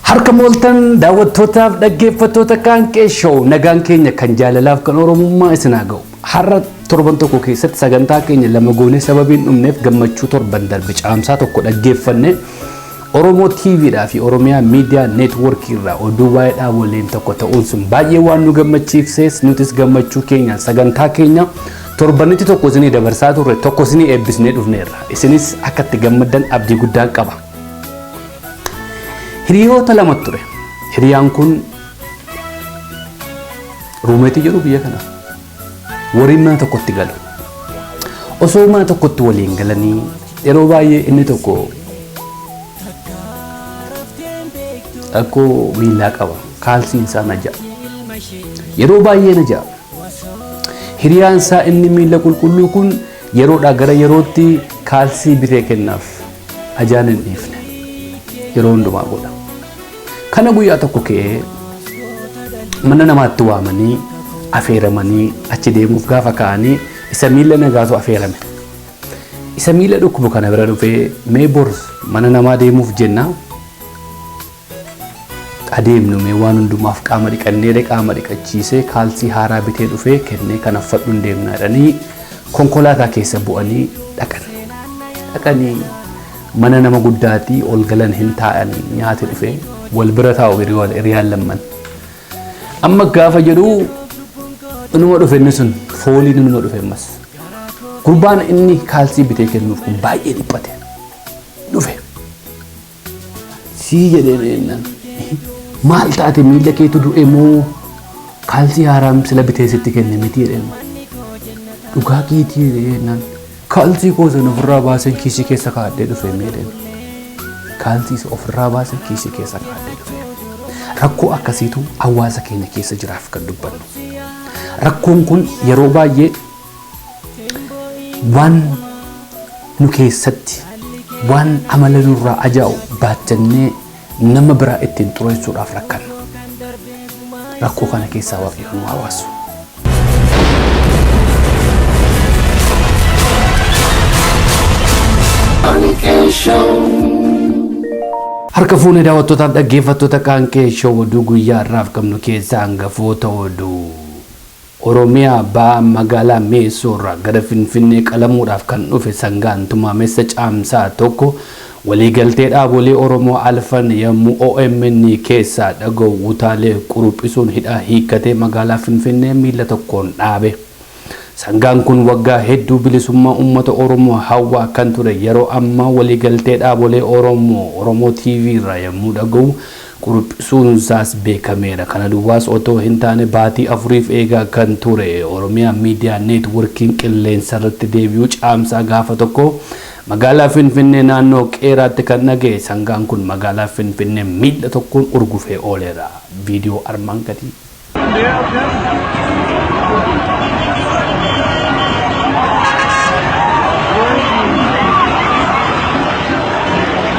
Harka mooltan daawwattootaaf dhaggeeffattoota Qaanqee Show, nagaan keenya kan jaalalaaf kan Oromummaa isin haa ga'u. Har'a torban tokko keessatti sagantaa keenya lama goonee sababiin dhumneef gammachuu torban darbe caamsaa 1 dhaggeeffanne Oromoo TVdhaa fi Oromiyaa Miidiyaa Neetwoorkii irraa oduu waa'ee dhaaboleen tokko ta'uun sun baay'ee waan nu gammachiifsees, nutis gammachuu keenyaan sagantaa keenya torbanitti tokko isinii dabarsaa turre tokko isinii eebbisnee dhufneerra. Isinis akka itti gammaddan abdii guddaan qaba. Hiriyoota lama ture. Hiriyaan kun ruumeetii jedhu biyya kana. Wariin mana tokkotti galu. Osoo mana tokkotti waliin galanii yeroo baay'ee inni tokko rakkoo miillaa qaba. Kaalsiin isaa na ja'a. Yeroo baay'ee na ja'a. Hiriyaan isaa inni miilla qulqulluu kun yeroodhaa gara yerootti kaalsii bitee kennaaf. Ajaan hin dhiifne. Yeroo hundumaa godha. Kana guyyaa tokko ka'ee mana namaatti waamanii afeeramanii achi deemuuf gaafa ka'anii isa miilla nagaatu afeerame. Isa miilla dhukkubu kana bira dhufee, "Mee bor mana namaa deemuuf jenna, adeemnu, mee waan hundumaaf qaama dhiqannee," qaama dhiqachiisee kaalsii haaraa bitee dhufee kennee, "Kana uffadhu, hin deemna," jedhanii konkolaataa keessa bu'anii dhaqan. Dhaqanii mana nama guddaatii ol galan, hin taa'anii, nyaati dhufee wal bira taa'u hiriyaan lamman. Amma gaafa jedhu inuma dhufe, inni sun fooliin inuma dhufe ammas. Gurbaan inni kaalsii bitee kennuuf kun baay'ee dhiphate. Dhufe. Sii jedhee jennaan, "Maal taate? Miila keetu du'e moo? Kaalsii haaraan sila bitee sitti kenne miti?" jedheen. "Dhugaa keetii," jedhee jennaan, "Kaalsii koo sana ofirraa baaseen kiisii keessa kaa'adhee dhufe mee," jedheen. Kaalsii isa ofirraa baaseen kiisii keessa kaa'adhee dhufe. Rakkoo akkasiitu hawaasa keenya keessa jiraaf kan dubbannu. Rakkoon kun yeroo baay'ee waan nu keessatti waan amala nurraa ajaa'u baachannee nama biraa ittiin xureessuudhaaf rakkanna. Rakkoo kana keessaa Waaqayyo nu haa baasu. Harka fuunee daawwattootaaf dhaggeeffattoota Qaanqee Show, oduu guyyaa har'aaf qabnu keessaa hangafoota oduu. Oromiyaa Bahaa magaalaa Mi'eessoo irraa gara Finfinnee qalamuudhaaf kan dhufe sangaan Tumaamessa Caamsaa 1 waliigaltee dhaabolee Oromoo alfan yommuu omn keessaa dhaga'u utaalee quruphisuun hidhaa hiikkatee magaalaa Finfinnee miila tokkoon dhaabe. Sangaan kun waggaa hedduu bilisummaa uummata Oromoo hawwaa kan ture yeroo ammaa waliigaltee dhaabolee Oromoo Oromoo TV irraa yommuu dhaga'u quruphisuunsaas beekameera. Kana duwwaas otoo hin taane baatii afuriif eegaa kan ture Oromiyaa Miidiyaa Neetworkiin qilleensarratti deebi'uu Caamsaa gaafa 1 magaalaa Finfinnee naannoo Qeeraatti kan dhaga'e sangaan kun magaalaa Finfinnee miila tokkoon urgufee ooleera. Viidiyoo armaan gadii.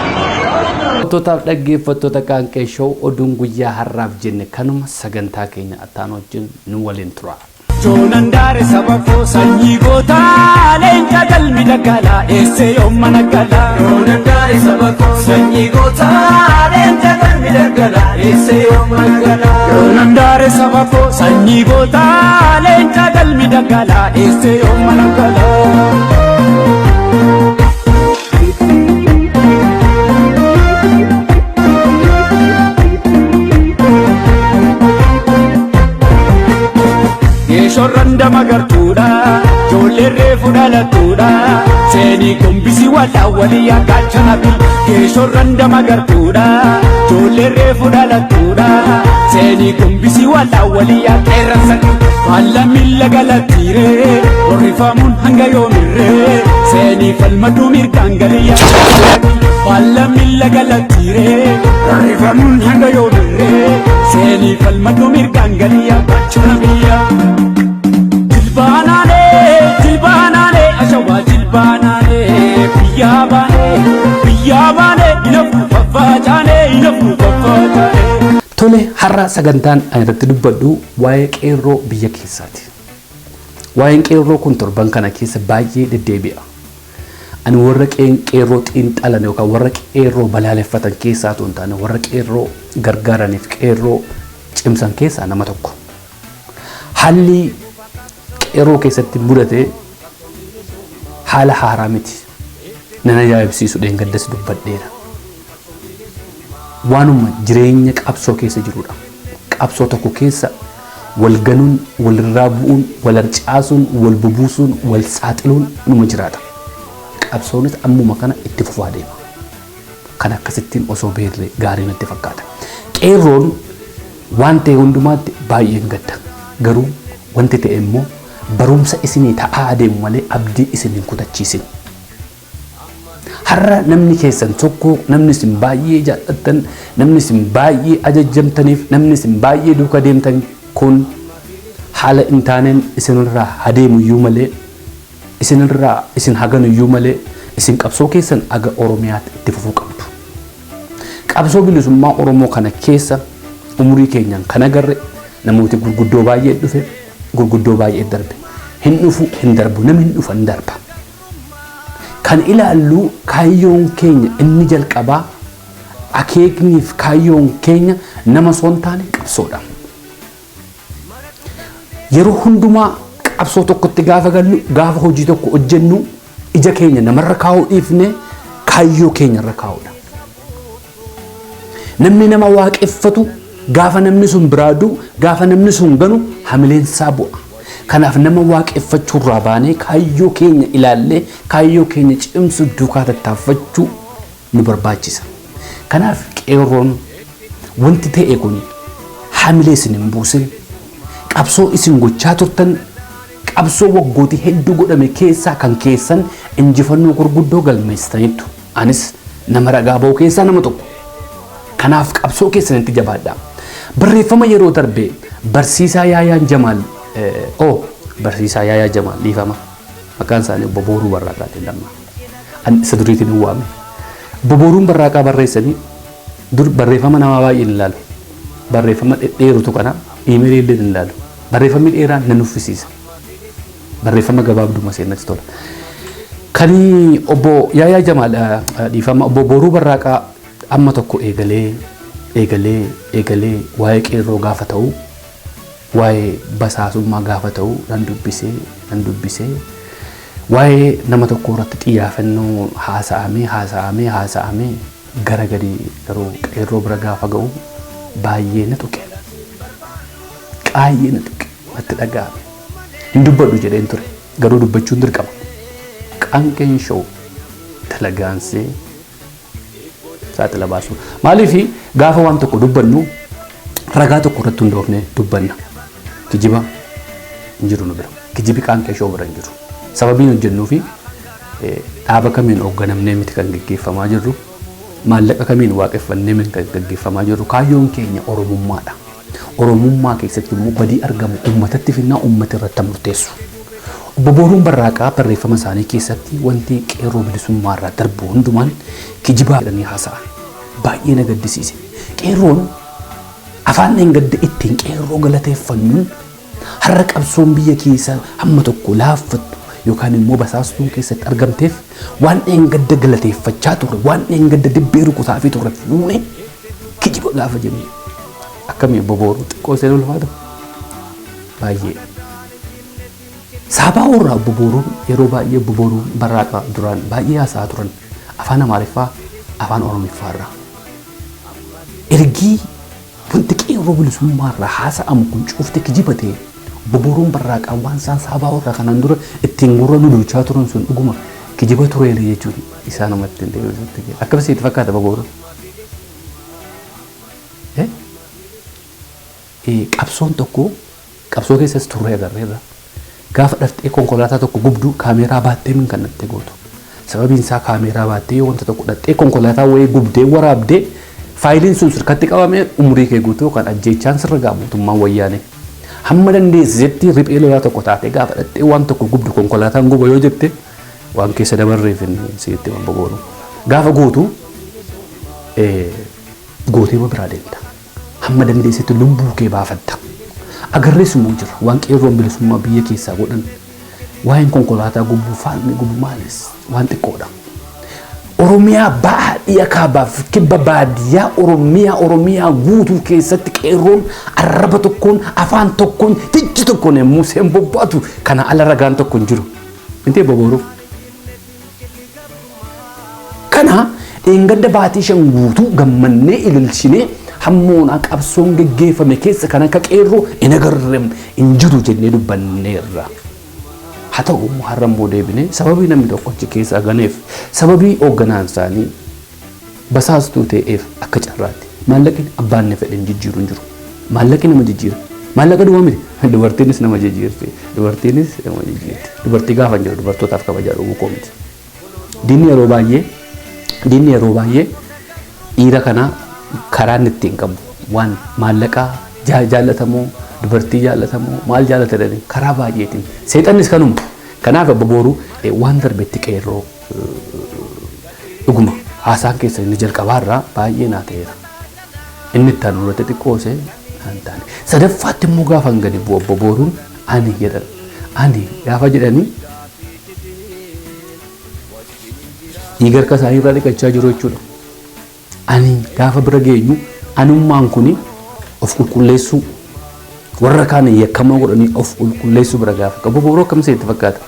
Daawwattootaaf dhaggeeffattoota Qaanqee Show, oduun guyyaa har'aaf jenne kanuma. Sagantaa keenya attaan wajjin nu waliin tura. Joonan daare saba koo, sanyii gootaa, leenca galmi daggalaa, eessee yoom mana galaa. Joonan daare saba koo, sanyii gootaa, leenca galmi daggalaa, eessee yoom mana galaa. Joonan daare saba koo, sanyii gootaa, leenca galmi daggalaa, eessee yoom mana galaa. Geeshorran dama gartuudha, ijoolleen reefu dhalattuudha. Seenii gombisi walaa walii gaachana bil. Geeshorran dama gartuudha, ijoolleen reefu dhalattuudha. Seenii gombisi walaa walii qeerransa. Faalla miila galattiiree, horrifamuun hanga yoomirree? Seenii falmaduu mirgaan galii. Faalla miila galattiiree, horrifamuun hanga yoomirree? Seenii falmaduu mirgaan galii gaachana biyya. Jilbaanaalee, jilbaanaalee, ashawaa jilbaanaalee, biyyaa baanee, biyyaa baanee, inafu faffacaanee, inafu faffacaanee. Tole, har'a sagantaan ani irratti dubbadhu waa'ee qeerroo biyya keessaati. Waa'een qeerroo kun torban kana keessa baay'ee deddeebi'a. Ani warra qeerroo xiinxalan yookaan warra qeerroo balaaleffatan keessaa otoo hin taane warra qeerroo gargaaraniif qeerroo cimsan keessaa nama tokko. Haalli qeerroo keessatti mudate haala haaraa miti. Nan ajaa'ibsiisu dheengaddas dubbadheera. Waanuma jireenya qabsoo keessa jirudha. Qabsoo tokko keessa wal ganuun, walirraa bu'uun, wal harcaasuun, wal bubuusuun, wal saaxiluun numa jiraata. Qabsoonis ammuma kana itti fufaa deema. Kan akkasittiin osoo beekne gaarii natti fakkaata. Qeerroon waan ta'e hundumaatti baay'een gadda. Garuu wanti ta'e immoo barumsa isinii ta'aa adeemu malee abdii isin hin kutachiisin. Har'a namni keessan tokko, namni isin baay'ee jaallattan, namni isin baay'ee ajajjamtaniif, namni isin baay'ee duuka deemtan kun haala hin taaneen isinirraa adeemu iyyuu malee, isinirraa isin haganu iyyuu malee, isin qabsoo keessan aga Oromiyaatti itti fufuu qabdu. Qabsoo bilisummaa Oromoo kana keessa umurii keenyaan kan agarre namooti gurguddoo baay'ee dhufe, gurguddoo baay'ee darbe. Hin dhufu hin darbu, namni hin dhufa hin darba. Kan ilaallu kaayyoon keenya inni jalqabaa, akeekniif kaayyoon keenya nama osoo hin taane qabsoodha. Yeroo hundumaa qabsoo tokkotti gaafa gallu, gaafa hojii tokko hojjennu, ija keenya namarra kaa'uu dhiifne kaayyoo keenyarra kaa'uudha. Namni nama waaqeffatu gaafa namni sun biraa du'u, gaafa namni sun ganu hamileensaa bu'a. Kanaaf nama waaqeffachuurraa baanee kaayyoo keenya ilaallee kaayyoo keenya cimsu duukaa tattaaffachuu nu barbaachisa. Kanaaf qeerroon wanti ta'e kun hamilee isin hin buusin. Qabsoo isin gochaa turtan, qabsoo waggootii hedduu godhame keessaa kan keessan injifannoo gurguddoo galmeessitaniittu. Anis nama ragaa ba'u keessaa nama tokko. Kanaaf qabsoo keessanitti jabaadhaa. Barreeffama yeroo darbe barsiisaa Yaayaan Jamaal, barsiisaa Yaayaa Jamaal, dhiifama. Maqaan isaanii obbo Booruu Barraaqaatiin lamma. Ani isa duriitiin hin waame. Obbo Booruun Barraaqaa barreessanii dur barreeffama namaa baay'een ilaalu. Barreeffama dhedheerutu kana iimeelii illee hin ilaalu. Barreeffamni dheeraan na nuffisiisa. Barreeffama gabaabduma seenatti tola. Kani obbo Yaayaa Jamaal, dhiifama, obbo Booruu Barraaqaa amma tokko eegalee eegalee eegalee waa'ee qeerroo gaafa ta'u, waa'ee basaasummaa gaafa ta'u nan dubbisee nan dubbisee, waa'ee nama tokko irratti xiyyaafannoo haasa'amee haasa'amee haasa'amee gara gadi garuu qeerroo bira gaafa ga'u baay'ee na tuqe. Baay'ee na tuqe, natti dhaga'ame. Hin dubbadhu jedheen ture, garuu dubbachuun dirqama. Qaanqeen Show dalagaansee saaxila baasu. Maaliif gaafa waan tokko dubbannu ragaa tokko irratti hundoofne dubbanna. Kijiba hin jiru nu bira. Kijibi Qaanqee Show bira hin jiru. Sababiin hojjennuu fi dhaaba kamiin hoogganamnee miti kan gaggeeffamaa jirru. Maallaqa kamiin waaqeffannee miti kan gaggeeffamaa jirru. Kaayyoon keenya Oromummaadha. Oromummaa keessatti immoo badii argamu uummatatti finnaa uummata irratti murteessu. Obbo Booruun Barraaqaa barreeffama isaanii keessatti wanti qeerroo bilisummaa irraa darbu hundumaan kijibaa jedhanii haasa'an. Baay'ee na gaddisiise. Qeerroon afaan dheengadda ittiin qeerroo galateeffannuun har'a qabsoon biyya keessa hamma tokko laaffattu yookaan immoo basaastuun keessatti argamteef waan dheengadda galateeffachaa turre, waan dheengadda dibbee rukutaafii turre fuune kijiba gaafa jennu akkamii obbo Booruu, xiqqoo isheen ulfaata baay'ee. Saabaa warraa obbo Booruun yeroo baay'ee, obbo Booruun Barraaqa duraan baay'ee haasa'aa turan afaan Amaariffaa, afaan Oromiffaa irraa. Ergii wanti qeerroo bilisummaa irraa haasa'amu kun cufti kijiba ta'e, obbo Booruun Barraaqaa waan isaan saabaa warraa kanaan dura ittiin gurra nu duuchaa turan sun dhuguma kijiba tureera jechuun isaa namatti hin deebisutti. Akkamitti itti fakkaata obbo Booruun? Qabsoon tokko qabsoo keessas turre agarreerra. Gaafa dhaftee konkolaataa tokko gubdu kaameeraa baattee min kan dhattee gootu. Sababiin isaa kaameeraa baattee yoo wanta tokko dhattee konkolaataa wayii gubdee waraabdee faayiliin sun sirkatti qabamee umurii kee guutuu kan ajjeechaan sirra ga'a mootummaan wayyaanee. Hamma dandeessisetti riphee lolaa tokko taatee gaafa dhattee waan tokko gubdu, konkolaataan guba yoo jette, waan keessa dabarreef inni sitti waan boboonu. Gaafa gootu gootee biraa deemta. Hamma dandeessetti lubbuu kee baafatta. Agarrees immoo jira waan qeerroon bilisummaa biyya keessaa godhan. Waa'een konkolaataa gubbuu faalmi gubbuu maalis waan xiqqoodha. Oromiyaa baha dhiya kaabaaf kibba baadiyyaa Oromiyaa guutuu keessatti qeerroon arraba tokkoon afaan tokkoon jechi tokkoon yommuu seen bobbaatu kana ala ragaan tokko hin jiru. Miti bobooruu. Kana dheengadda baatii 5 guutuu gammannee ililchinee hammoonaa qabsoon geggeeffame keessa kan akka qeerroo hin agarre hin jiru jennee dubbanneerra. Haa ta'u immoo har'a immoo deebinee sababii namni tokko achi keessa ganeef sababii hoogganaan isaanii basaastuu ta'eef akka carraatti maallaqni abbaan ni fedhe hin jijjiiru hin jiru. Maallaqni nama jijjiira. Maallaqa duwwaa miti. Dubartiinis nama jijjiirti. Dubartiinis nama jijjiirti. Dubartii gaafa hin jiru dubartootaaf kabajaa dhowwuu koo miti. Diinni yeroo baay'ee dhiira kana karaa inni ittiin qabu waan maallaqaa jaallatamoo, dubartii jaallatamoo, maal jaallata jedhanii karaa baay'eetiin seexannis kanuma. Kanaaf Abba Booruu, waan darbetti qeerroo dhuguma haasaan keessa inni jalqabaarraa baay'ee naa ta'eera. Inni itti aanu irratti xiqqoosee naan taane. Sadaffaatti immoo gaafa hin gadi bu'u Abba Booruun ani jedhan. Ani gaafa jedhanii dhiiga harka isaanii irraa dhiqachaa jiru jechuudha. Ani gaafa bira geenyu anummaan kuni of qulqulleessuu, warra kaan yakkamaa godhanii of qulqulleessuu bira gaafa qabu Booruu akkam seetti fakkaata.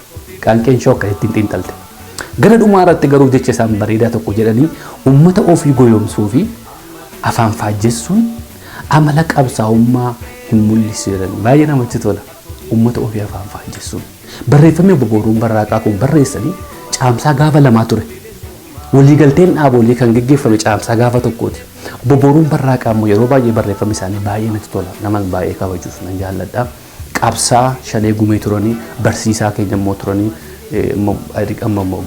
Qaanqeen shoo akka ittiin xiinxalte. Gara dhumaa irratti garuu jecha isaan bareedaa tokko jedhanii, uummata ofii goyoomsuu fi afaan faajjessuun amala qabsaa'ummaa hin mul'isu jedhan. Baay'ee namatti tola. Uummata ofii afaan faajjessuun. Barreeffamni Obbo Booruun Barraaqaa kun barreessanii Caamsaa gaafa 2 ture. Waliigalteen dhaabolee kan geggeeffame Caamsaa gaafa 1ti. Obbo Booruun Barraaqaa immoo yeroo baay'ee barreeffamni isaanii baay'ee natti tola. Nama baay'ee kabajuuf nan jaalladha. Qabsaa Shanee Gumee turanii, barsiisaa keenya immoo turanii, amma immoo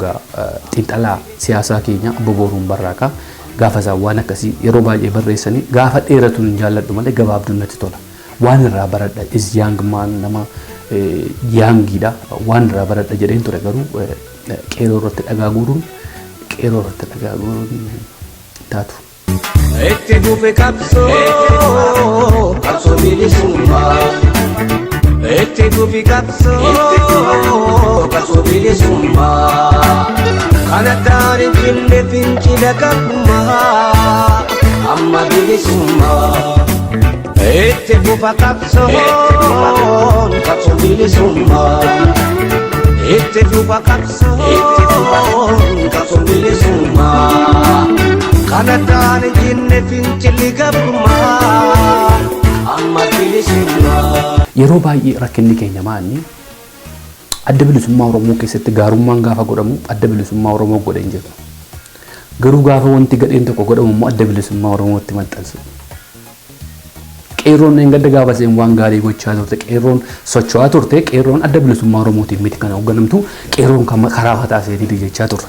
xiinxalaa siyaasaa keenya Obbo Booruun Barraaqaa gaafa isaan waan akkasii yeroo baay'ee barreessanii gaafa dheeratu hin jaalladhu malee gabaabduun natti tola. Waan irraa baradha is young man, nama youngiidha, waan irraa baradha jedheen ture. Garuu qeerroo irratti dhagaa guuruun, qeerroo irratti dhagaa guuruun taatu. Itti fufe qabsoo, qabsoo bilisummaa. Itti fufi qabsoo, qabsoo bilisummaa. Kana ta'an hin cinne fincila qabummaa amma bilisummaa. Itti fufa qabsoon, qabsoo bilisummaa. Itti fufa qabsoon, qabsoo bilisummaa. Kana ta'an hin cinne fincilli gabrummaa amma bilisummaa. Yeroo baay'ee rakkinni keenya maanni Adda Bilisummaa Oromoo keessatti gaarummaan gaafa godhamu Adda Bilisummaa Oromoo godhe hin jedhu. Garuu gaafa wanti gadheen tokko godhamu immoo Adda Bilisummaa Oromootti maxxansu. Qeerroon gadda gaafa seen waan gaarii gochaa turte, qeerroon socho'aa turte, qeerroon Adda Bilisummaa Oromootiin miti kan hoogganamtu, qeerroon karaa mataa isheetiiti jechaa turre.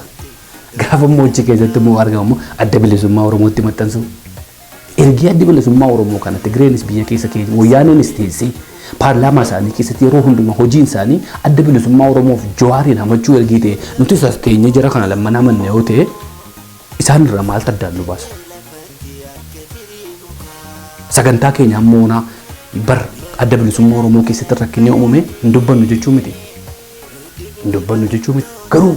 Gaafa immoo hojii keessatti immoo argamu immoo Adda Bilisummaa Oromootti maxxansu. Ergii Addi Bilisummaa Oromoo kana Tigreenis biyya keessa keessa Wayyaaneenis teessee paarlaamaa isaanii keessatti yeroo hundumaa hojiin isaanii Adda Bilisummaa Oromoof Jawaariin hamachuu ergii ta'e, nuti as teenyee jara kana lamman amanne yoo ta'e, isaan irraa maaltu addaan nu baasa? Sagantaa keenya ammoonaa bar Adda Bilisummaa Oromoo keessatti rakkinni uumame hin dubbannu jechuu miti. Hin dubbannu jechuu miti. Garuu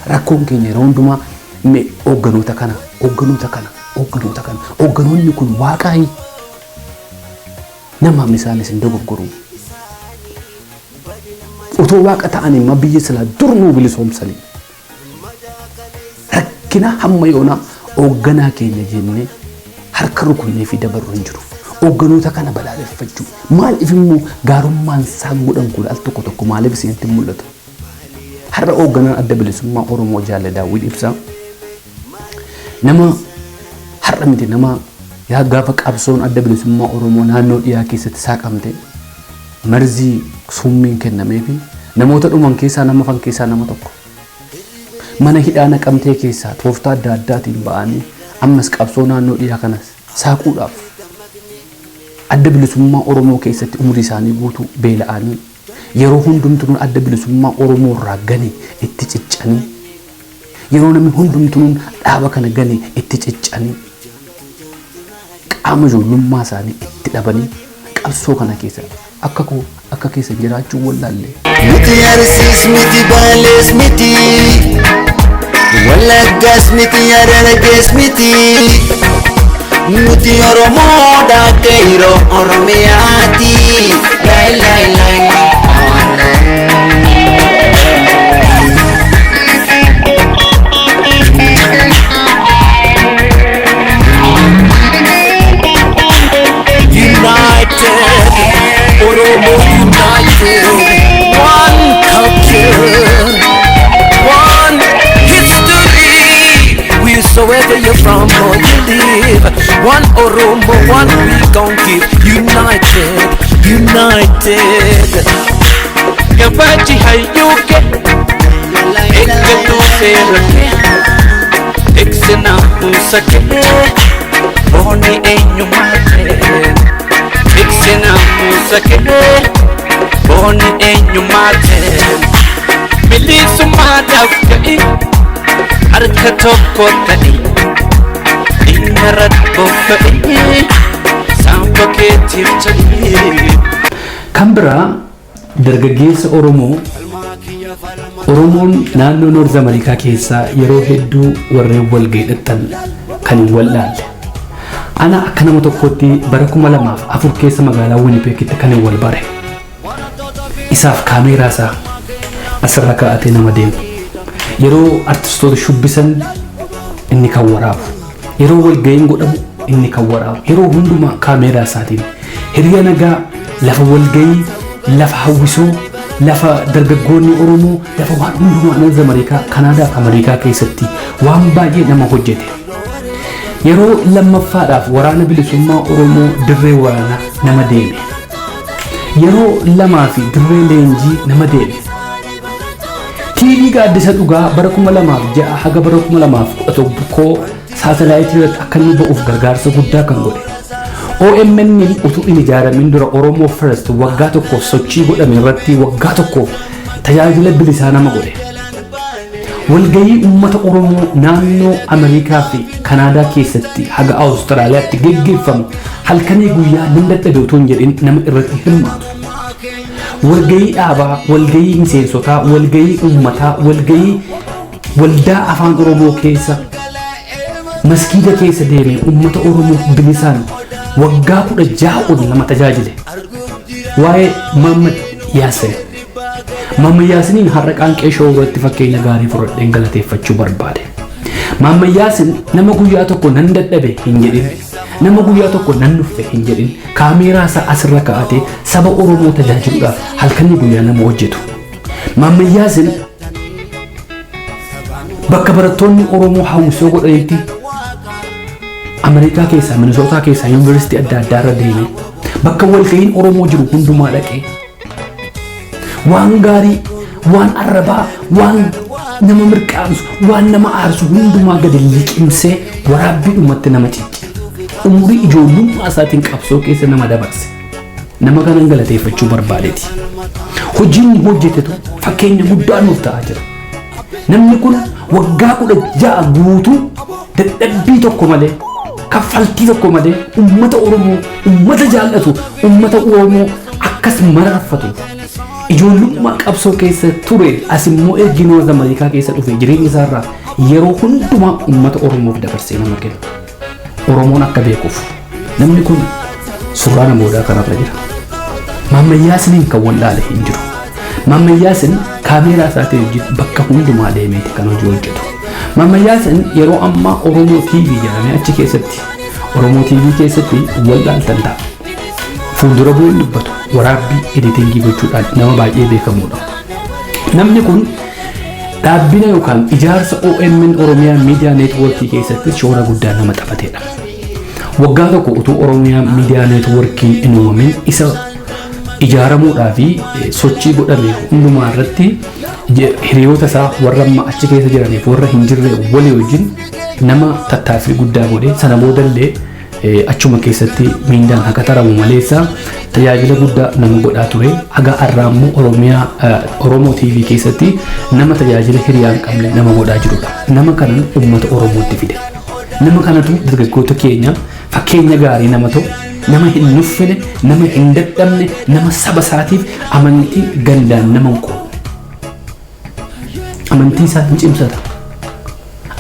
rakkoon keenya yeroo hundumaa mee hoogganoota kana, hoogganoota kana, hoogganoota kana, hoogganoonni kun waaqaayi, nama isaanis hin dogoggoru. Otoo waaqa ta'an immoo biyya silaa dur nuu bilisoomsanii. Rakkina hamma yoonaa hoogganaa keenya jennee harka rukunnee fi dabarru hin jiru. Hoogganoota kana balaaleffachuu maaliif immoo gaarummaan isaan godhan kun al tokko tokko maaliif isinitti hin mul'atu? Har'a hoogganaan Adda Bilisummaa Oromoo Jaalle Daawwit Ibsaa nama har'a miti, nama yaa gaafa qabsoon Adda Bilisummaa Oromoo naannoo dhiyaa keessatti saaqamte marzii summiin kennameefi namoota dhuman keessaa nama fan keessaa nama tokko. Mana hidhaa Naqamtee keessaa tooftaa adda addaatiin ba'anii ammas qabsoo naannoo dhiyaa kanas saaquudhaaf Adda Bilisummaa Oromoo keessatti umurii isaanii guutuu beela'anii, yeroo hundumtuun Adda Bilisummaa Oromoo irraa gane itti ciccanii, yeroo namni hundumtuun dhaaba kana gane itti ciccanii, qaama ijoollummaa isaanii itti dhabanii qabsoo kana keessa akka koo Akka keessan jiraachuu wallaalle. Nuti Arsiis miti, Baalees miti, Wallaggaas miti, Harargees miti. Nuti Oromoodha, qeerroo Oromiyaati. Laay laay laay. United, Oromo United, one culture, one history. Wheresoever you're from or you live, one Oromo, one we gon' give. United, united. Gabaji hayyuke eeggatu seera kee eegse naamusa kee booni eenyummaa kee eegse naamusa kee booni eenyummaa kee bilisummaadhaaf ka'i harka tokko ta'i dhimma rakkoo ka'i saanfa keetiif ta'i. Kan biraa dargaggeessa Oromoo. Oromoon naannoo North America keessaa yeroo hedduu warreen wal gaidhattan kan hin wallaalle. Ana akka nama tokkotti bara 2004 keessa magaalaa Winnipegitti kan hin wal bare. Isaaf kaameeraa isaa asirra kaa'atee nama deemu. Yeroo artistoota shubbisan inni kan waraabu. Yeroo walga'iin godhamu inni kan waraabu. Yeroo hundumaa kaameeraa isaatiin hiriya nagaa lafa walga'ii, lafa hawwisoo, lafa dargaggoonni Oromoo, lafa waan hundumaa North America, Kanaadaa fi Ameerikaa keessatti waan baay'ee nama hojjete. Yeroo lammaffaadhaaf Waraana Bilisummaa Oromoo dirree waraanaa nama deeme. Yeroo lamaa fi dirree leenjii nama deeme. TV Gaaddisa Dhugaa bara 2006 haga bara 2011 saatalaayitii irratti akka inni ba'uuf gargaarsa guddaa kan godhe. OMN utuu hin ijaaramin dura Oromoo First waggaa tokkoof sochii godhame irratti waggaa tokkoof tajaajila bilisaa nama godhe. Walgahii uummata Oromoo naannoo Ameerikaa fi Kanaadaa keessatti haga Awustiraaliyaatti geggeeffamu halkanii guyyaa nan dadhabe utuu hin jedhin nama irratti hirmaatu. Walgahii dhaabaa, walgahii miseensotaa, walgahii uummataa, walgahii waldaa afaan Oromoo keessa maskiida keessa deemee uummata Oromoo bilisaan waggaa 16 ol nama tajaajile. Waa'ee Muhammad Yaasin. Muhammad Yaasiniin har'a Qaanqee Show irratti fakkeenya gaarii fudhadheen galateeffachuu barbaade. Muhammad Yaasin nama guyyaa tokko nan dadhabe hin jedhin, nama guyyaa tokko nan nuffe hin jedhin, kaameeraa isaa asirra kaa'atee saba Oromoo tajaajiluudhaaf halkanii guyyaa nama hojjetu. Muhammad Yaasin bakka barattoonni Oromoo hawwisoo godhanitti Ameerikaa keessaa, Minisootaa keessaa, yuunivarsiitii adda addaa irra deemee bakka walga'iin Oromoo jiru hundumaa dhaqee waan gaarii, waan arrabaa, waan nama mirqaansu, waan nama aarsu hundumaa gadi liqimsee waraabbiidhumatti nama cicce. Umurii ijoollummaa isaatiin qabsoo keessa nama dabarse. Nama kanan galateeffachuu barbaadeeti. Hojiin hojjetetu fakkeenya guddaa nuuf ta'aa jira. Namni kun waggaa 16 guutuu dadhabbii tokko malee, kaffaltii tokko malee uummata Oromoo, uummata jaallatu, uummata Oromoo akkas mararfatu. Ijoollummaa qabsoo keessa ture as immoo ergi North America keessa dhufe jireenya isaarraa yeroo hundumaa uummata Oromoof dabarsee nama kenna. Oromoon akka beekuuf namni kun suuraa namootaa kanarra jira. Muhammad Yaasiniin kan wallaale hin jiru. Muhammad Yaasin kaameeraa isaatiin wajjin bakka hundumaa deemeeti kan hojii hojjetu. Muhammad Yaasin yeroo ammaa Oromoo TV jedhamee achi keessatti Oromoo TV keessatti wallaaltan ta'a. Fuuldura bu'een dubbatu waraabbii editingii gochuudhaan nama baay'ee beekamudha. Namni kun dhaabbina yookaan ijaarsa OMN Oromiyaa Miidiyaa Neetwoorkii keessatti shoora guddaa nama taphatedha. Waggaa tokko utuu Oromiyaa Miidiyaa Neetwoorkiin hin uumamin isa ijaaramuudhaa fi sochii godhame hundumaa irratti hiriyoota isaa warra amma achi keessa jiraniif warra hin jirre walii wajjin nama tattaaffii guddaa godhe. Sana boodallee achuma keessatti miindaan haqa taramu maleessa tajaajila guddaa nama godhaa ture. Haga har'aa immoo Oromiyaa Oromoo TV keessatti nama tajaajila hiriyaa hin qabne nama godhaa jirudha. Nama kanan uummata Oromootti fide. Nama kanatu dargaggoota keenya fakkeenya gaarii nama ta'u. nama hin nuffine, nama hin dadhabne, nama saba isaatiif amantii gandaan nama hin qoodne. Amantii isaa hin cimsata.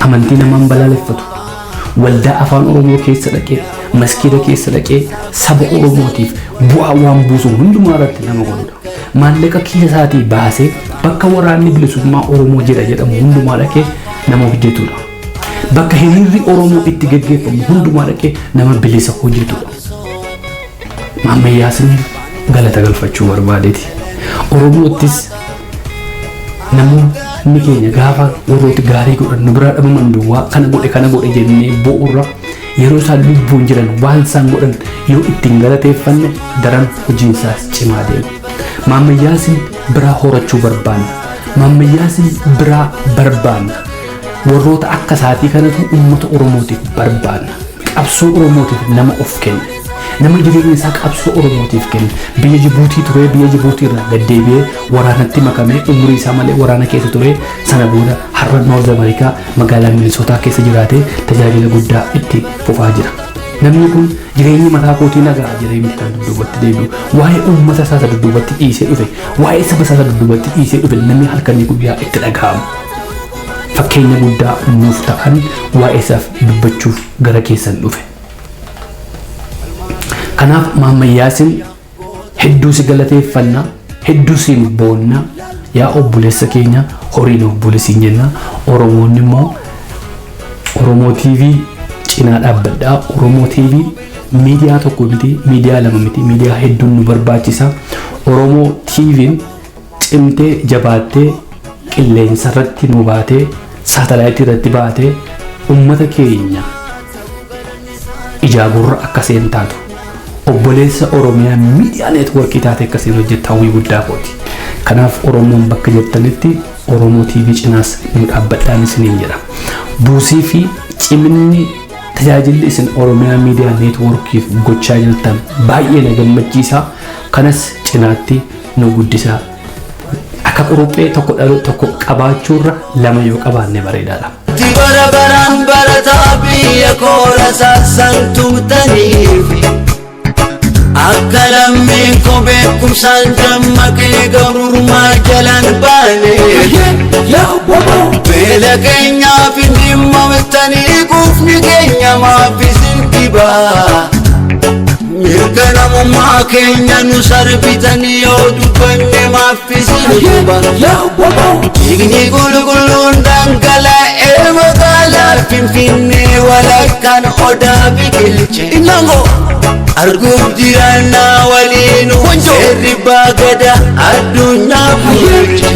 Amantii namaan balaaleffatu. Waldaa afaan Oromoo keessa dhaqee, maskiida keessa dhaqee saba Oromootiif bu'aa waan buusu hundumaa irratti nama godhudha. Maallaqa kiisa isaatii baasee bakka waraanni bilisummaa Oromoo jira jedhamu hundumaa dhaqee nama hojjetudha. Bakka hiriirri Oromoo itti geggeeffamu hundumaa dhaqee nama bilisa hojjetudha. Maammayyaasni galata galfachuu barbaadeeti. Oromoottis namoonni keenya gaafa warrooti gaarii godhan nu biraa dhabaman duwwaa kana godhe kana godhe jennee bo'urra yeroo isaan lubbuun jiran waan isaan godhan yoo ittiin galateeffanne daran hojiin isaas cimaa deema. Maammayyaasin biraa horachuu barbaanna. Maammayyaasin biraa barbaanna. Warroota akka isaatii kanatu uummata Oromootiif barbaanna. Qabsoo Oromootiif nama of kenne. Nama jireenya isaa qabsoo Oromootiif kenne. Biyya Jibuutii turee biyya Jibuutii irraa gaddeebi'ee waraanatti makamee umurii isaa malee waraana keessa turee sana booda har'a North America magaalaa Minisootaa keessa jiraatee tajaajila guddaa itti fufaa jira. Namni kun jireenya mataa kootii nagaa jireenya kan dudduubatti deebi'u waa'ee uummata isaa isa dudduubatti dhiisee dhufe waa'ee saba isaa isa dudduubatti dhiisee dhufe namni halkanii guyyaa itti dhaga'amu. Fakkeenya guddaa nuuf ta'an waa'ee isaaf dubbachuuf gara keessan dhufe. Kanaaf Maammayyaasin hedduu si galateeffanna, hedduu siin boonna, yaa obboleessa keenya horii nuuf buli siin jenna. Oromoonni immoo Oromoo TV cinaa dhaabbadhaa. Oromoo TV miidiyaa tokko miti, miidiyaa lama miti, miidiyaa hedduun nu barbaachisa. Oromoo TV'n cimtee jabaattee qilleensa irratti nu baatee saatalaayitii irratti baatee uummata keenya ijaa gurra akka seen taatu obboleessa Oromiyaa miidiyaa neetwoorkii taate akkasiin hojjetta hawwii guddaa kooti. Kanaaf Oromoon bakka jirtanitti Oromoo TV cinaas nu dhaabbadhaan isiniin jedha. Buusii fi ciminni tajaajilli isin Oromiyaa miidiyaa neetwoorkiif gochaa jirtan baay'ee na gammachiisa. Kanas cinaatti nu guddisaa. Akka quruphee tokko dhalu tokko qabaachuurra lama yoo qabaanne bareedaadha. Bara baraan barataa biyya koora saassan tumtaniif akka lammiin koo beekumsaan dammaqee gabrummaa jalaan baane beela keenyaaf hin dhimmamtanii quufni keenya maaf isin dhibaa mirga namummaa keenya nu sarbitanii yoo dubbanne maaf isin dhuba dhiigni qulqulluun dhangala'ee magaalaa Finfinnee walakkaan odaa biqilche arguuf jiraannaa waliinu seerri baagada addunyaa bulche.